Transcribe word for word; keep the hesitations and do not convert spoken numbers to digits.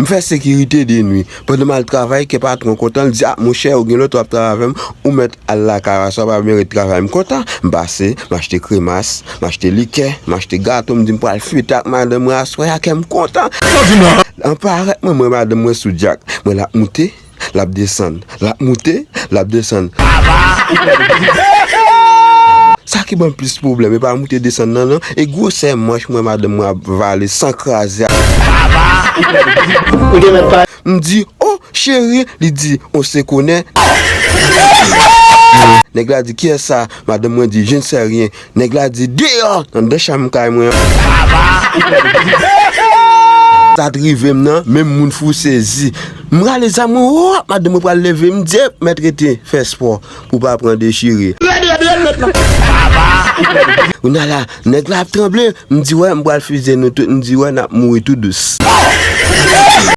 Fè sekirite de nwi. Pandan m al travay, kè patwon kontan, l di, "A, monchè, ou gen lòt w ap travay avè m, ou mèt al lakay w aswè, pa byen ret travay." M kontan. M pase, m achte kremas, m achte likè, m achte gato, m di m pral fete ak madanm mwen aswè a, kè m kontan. An parèt mwen, m wè madanm mwen sou djak. Mwen l ap moute, l ap desann. L ap moute, l ap desann. Sa ki ban m plis pwoblèm, e pa moute desann nan, non. E gwosè manch mwen, madanm mwen ap vale san kraze a. M di, "O, cheri," li di, "on se connaît." Nèg la di, "Kiyès sa?" Madanm mwen di, "Je ne sais rien." Nèg la di, "Deyò, anndan chanm kay mwen an." Sa t rive m nan, menm moun fou sezi. M rale zam mwen, wòp, madanm mwen pral leve m, di, "Ep, mèt rete, fè spò pou w pa pran dechire." Kounye a la, nèg la ap tranble, m di, "Wè, m pral fize nou tout," m di, "Wè, n ap mouri tou dous."